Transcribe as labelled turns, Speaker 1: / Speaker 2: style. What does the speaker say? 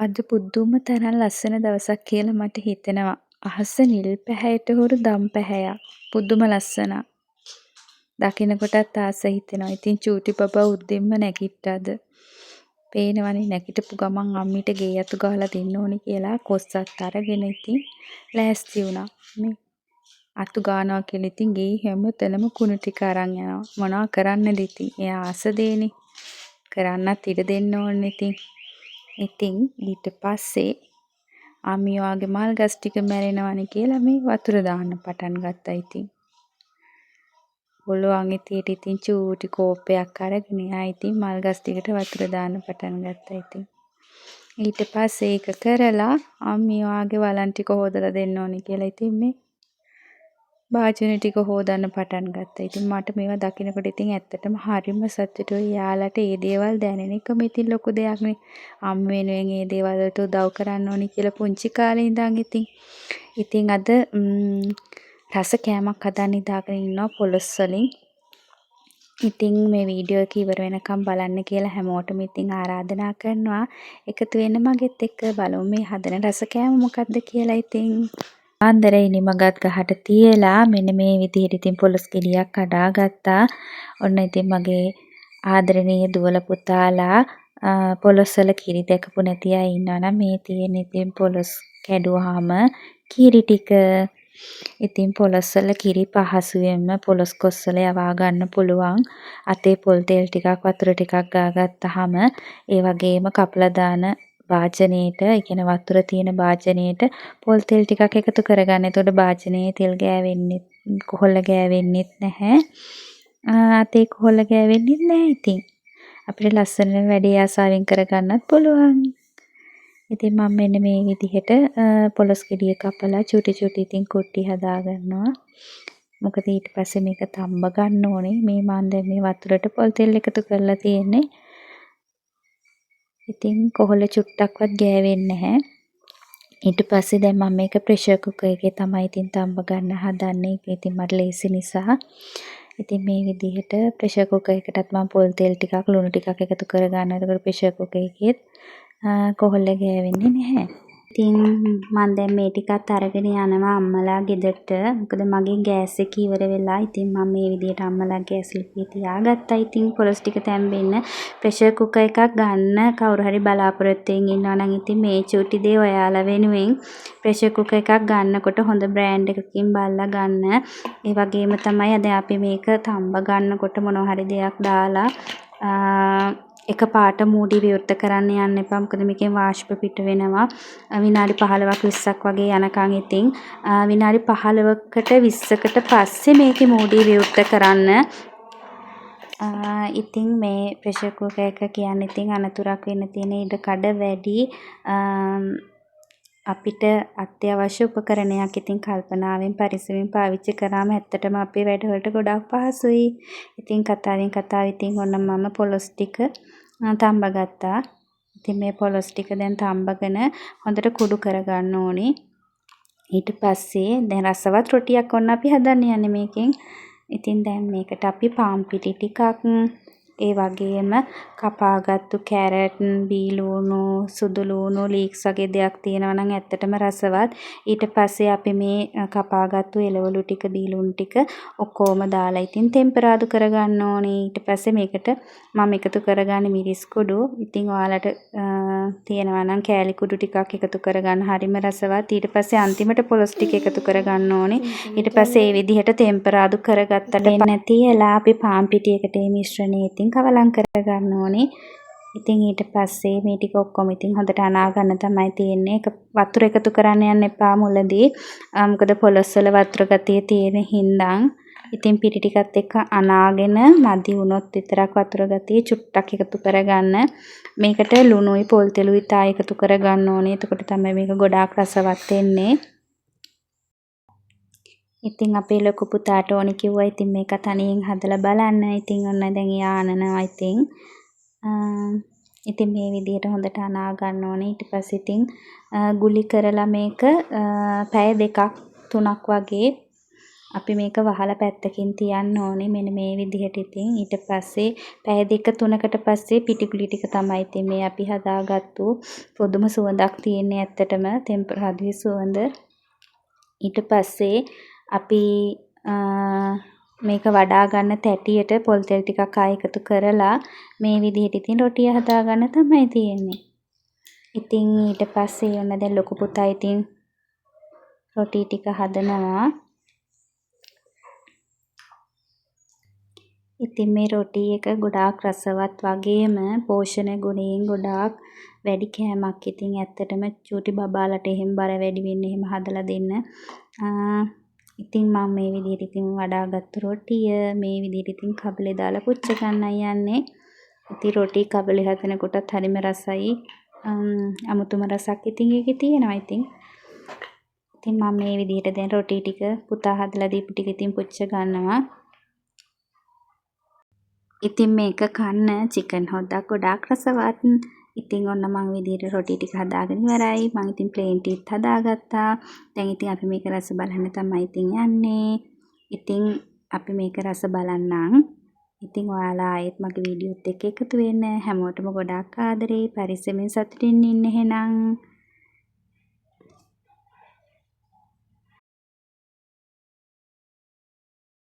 Speaker 1: අද පුදුම තරම් ලස්සන දවසක් කියලා මට හිතෙනවා. අහස නිල් පැහැයට හුරු දම් පැහැයක්. පුදුම ලස්සනක්. දකිනකොටත් ආස හිතෙනවා. ඉතින් චූටි බබා උදෙන්ම නැගිට්ටා අද. පේනවනේ නැගිටපු ගමන් අම්මිට ගේ අතු ගහලා දෙන්න ඕනි කියලා කොස්සත් අරගෙන ඉතින් ලෑස්ති වුණා. මේ අතු ගානවා කියලා ඉතින් ගේ හැම තැනම කුණු ටික අරන් යනවා. මොනවා කරන්නද ඉතින්. එයා ආස දේනේ. කරන්නත් ඉඩ දෙන්න ඕනේ ඉතින්. ඉතින් ඊට පස්සේ අම්මි ඔයාගේ මල් ගස් ටික මැරෙනවනේ කියලා මේ වතුර දාන්න පටන් ගත්තා ඉතින්. පුළුවන් විදියට ඉතින් චූටි කෝප්පයක් අරගෙන එයා ඉතින් මල් ගස් ටිකට වතුර දාන්න පටන් ගත්තා ඉතින්. ඊට පස්සේ ඒක කරලා අම්මි ඔයාගේ වළං ටික හොදලා දෙන්න ඕනේ කියලා ඉතින් මේ භාජන ටික හෝදන්න පටන් ගත්තා. ඉතින් මට මේවා දකිනකොට ඉතින් ඇත්තටම හරිම සතුටුයි. එයාලට ඒ දේවල් දැනෙන එකම ඉතින් ලොකු දෙයක් නේ. අම්මා වෙනුවෙන් ඒ දේවල් වලට උදව් කරන්න ඕනි කියලා පුංචි කාලේ ඉඳන් ඉතින්. ඉතින් අද රස කෑමක් හදන්න හිතාගෙන ඉන්නවා පොළොස් වලින්. ඉතින් මේ වීඩියෝ එක ඉවර වෙනකම් බලන්න කියලා හැමෝටම ඉතින් ආරාධනා කරනවා. එකතු වෙන්න මගෙත් එක්ක බලමු මේ හදන රස කෑම මොකක්ද කියලා ඉතින්. පාන්දර ඉනිමගත් ගහට තියලා මෙන්න මේ විදිහට ඉතින් පොළොස් ගෙඩියක් කඩා ගත්තා. ඔන්න ඉතින් මගේ ආදරණීය දුවල පුතාලා පොළොස් වල කිරි දැකපු නැති අය ඉන්නවා නම් මේ තියෙන ඉතින් පොළොස් කැඩුවාම කිරි ටික. ඉතින් පොළොස් වල කිරි පහසුවෙන්ම පොළොස් කොස් වල යවා ගන්න පුළුවන්. අතේ පොල් තෙල් ටිකක් වතුර ටිකක් ගාගත්තාම ඒ වගේම කපලා දාන භාජනේට, ඒ කියන්නේ වතුර තියෙන භාජනේට පොල් තෙල් ටිකක් එකතු කරගන්න. එතකොට භාජනයේ තෙල් ගෑවෙන්නෙත් කොහොල්ල ගෑවෙන්නෙත් නැහැ. අතේ කොහොල්ල ගෑවෙන්නෙත් නැහැ ඉතින්. අපිට ලස්සනට වැඩේ ආසාවෙන් කරගන්නත් පුළුවන්. ඉතින් මම මෙන්න මේ විදිහට පොළොස් ගෙඩිය කපලා චුටි චුටි ඉතින් කුට්ටි හදාගන්නවා. මොකද ඊට පස්සේ මේක තම්බ ගන්න ඕනේ. මේ මං දැන් මේ වතුරට පොල් තෙල් එකතු කරලා තියෙන්නේ. ඉතින් කොහොල්ල චුට්ටක්වත් ගෑවෙන්නේ නැහැ. ඊට පස්සේ දැන් මම මේක ප්‍රෙෂර් කුකර් එකේ තමයි ඉතින් තම්බ ගන්න හදන්නේ. ඒක ඉතින් මට ලේසි නිසා. ඉතින් මේ විදිහට ප්‍රෙෂර් කුකර් එකටත් මම පොල් තෙල් ටිකක් ලුණු ටිකක් එකතු කරගන්නවා. එතකොට ප්‍රෙෂර් කුකර් එකෙත් කොහොල්ල ගෑවෙන්නේ නැහැ. ඉතින් මං දැන් මේ ටිකත් අරගෙන යනවා අම්මලා ගෙදරට. මොකද මගේ ගෑස් එක ඉවර වෙලා. ඉතින් මම මේ විදිහට අම්මලා ගෑස් ලිපිය තියාගත්තා. ඉතින් පොළොස් ටික තැම්බෙන්න. ප්‍රෙෂර් කුකර් එකක් ගන්න කවුරු හරි බලාපොරොත්තුවෙන් ඉන්නවා නම් ඉතින් මේ චූටි දේ ඔයාලා වෙනුවෙන් ප්‍රෙෂර් කුකර් එකක් ගන්නකොට හොඳ බ්‍රෑන්ඩ් එකකින් බලලා ගන්න. ඒ වගේම තමයි දැන් අපි මේක තම්බ ගන්නකොට මොනවා හරි දෙයක් දාලා එකපාරට මූඩි විවෘත කරන්න යන්න එපා. මොකද මේකෙන් වාෂ්ප පිට වෙනවා. විනාඩි 15ක් 20ක් වගේ යනකන් ඉතින් විනාඩි 15කට 20කට පස්සේ මේකේ මූඩි විවෘත කරන්න. ඉතින් මේ ප්‍රෙෂර් කුකර් එක කියන්නේ ඉතින් අනතුරක් වෙන්න තියෙන ඉඩ කඩ වැඩි. අපිට අත්‍යවශ්‍ය උපකරණයක්. ඉතින් කල්පනාවෙන් පරිස්සමෙන් පාවිච්චි කරාම ඇත්තටම අපේ වැඩවලට ගොඩාක් පහසුයි. ඉතින් කතාවෙන් කතාව ඉතින් ඔන්න මම පොළොස් ටික තම්බ ගත්තා. ඉතින් මේ පොළොස් ටික දැන් තම්බගෙන හොඳට කුඩු කරගන්න ඕනේ. ඊට පස්සේ දැන් රසවත් රොටියක් ඔන්න අපි හදන්න යන්නේ මේකෙන්. ඉතින් දැන් මේකට අපි පාන් පිටි ටිකක්, ඒ වගේම කපාගත්තු කැරට්, බීලූණු, සුදු ලූණු, ලීක්ස් වගේ දෙයක් තියෙනවා නම් ඇත්තටම රසවත්. ඊට පස්සේ අපි මේ කපාගත්තු එළවලු ටික, බීලූණු ටික ඔක්කොම දාලා ඉතින් තෙම්පරාදු කරගන්න ඕනේ. ඊට පස්සේ මේකට මම එකතු කරගන්නේ මිරිස් කුඩු. ඉතින් ඔයාලට තියෙනවා නම් කෑලි කුඩු ටිකක් එකතු කරගන්න හරිම රසවත්. ඊට පස්සේ අන්තිමට පොළොස් ටික එකතු කරගන්න ඕනේ. ඊට පස්සේ ඒ විදිහට තෙම්පරාදු කරගත්තට වෙන්න තියලා අපි පාන් පිටියකට මේ මිශ්‍රණය ඉතින් කවලම් කරගන්න ඕනේ. ඉතින් ඊට පස්සේ මේ ටික ඔක්කොම ඉතින් හොඳට අනා ගන්න තමයි තියෙන්නේ. ඒක වතුර එකතු කරන්න යන්න එපා මුලදී. මොකද පොළොස් වල වතුර ගතිය තියෙන හින්දා. ඉතින් පිටි ටිකත් එක්ක අනාගෙන මදි වුණොත් විතරක් වතුර ගතිය චුට්ටක් එකතු කරගන්න. මේකට ලුණුයි පොල් තෙලුයි තා එකතු කරගන්න ඕනේ. එතකොට තමයි මේක ගොඩාක් රසවත් වෙන්නේ. ඉතින් අපේ ලොකු පුතාට ඕනි කිව්වා ඉතින් මේක තනියෙන් හදලා බලන්න. ඉතින් ඔන්න දැන් එයා අනනවා ඉතින්. ඉතින් මේ විදිහට හොඳට අනා ගන්න ඕනේ. ඊට පස්සේ ඉතින් ගුලි කරලා මේක පැය දෙකක් තුනක් වගේ අපි මේක වහලා පැත්තකින් තියන්න ඕනේ මෙන්න මේ විදිහට. ඉතින් ඊට පස්සේ පැය දෙක තුනකට පස්සේ පිටිගුලි ටික තමයි ඉතින් මේ අපි හදාගත්තු. පුදුම සුවඳක් තියෙන්නේ ඇත්තටම, තෙම්පරාදුවේ සුවඳ. ඊට පස්සේ අපි මේක වඩා ගන්න තැටියට පොල් තෙල් ටිකක් ආයෙ එකතු කරලා මේ විදිහට ඉතින් රොටිය හදාගන්න තමයි තියෙන්නේ. ඉතින් ඊට පස්සේ ඔන්න දැන් ලොකු පුතා ඉතින් රොටි ටික හදනවා. ඉතින් මේ රොටි එක ගොඩාක් රසවත් වගේම පෝෂණ ගුණයෙන් ගොඩාක් වැඩි කෑමක්. ඉතින් ඇත්තටම චූටි බබාලට එහෙම බර වැඩි වෙන්න එහෙම හදලා දෙන්න. ඉතින් මම මේ විදිහට ඉතින් වඩාගත්තු රොටිය මේ විදිහට ඉතින් කබලේ දාලා පුච්ච ගන්නයි යන්නේ. ඉතින් රොටි කබලේ හදනකොටත් හරිම රසයි. අමුතුම රසක් ඉතින් ඒකේ තියෙනවා ඉතින්. ඉතින් මම මේ විදිහට දැන් රොටි ටික පුතා හදලා දීපු ටික ඉතින් පුච්ච ගන්නවා. ඉතින් මේක කන්න චිකන් හොද්දක් ගොඩාක් රසවත්. ඉතින් ඔන්න මං විදිහට රොටි ටික හදාගෙන ඉවරයි. මං ඉතින් ප්ලේන් ටීත් හදාගත්තා. දැන් ඉතින් අපි මේක රස බලන්න තමයි ඉතින් යන්නේ. ඉතින් අපි මේක රස බලන්නම්. ඉතින් ඔයාලා ආයෙත් මගේ වීඩියෝත් එක්ක එකතු වෙන්න. හැමෝටම ගොඩාක් ආදරේ. පරිස්සමෙන් සතුටින් ඉන්න එහෙනම්.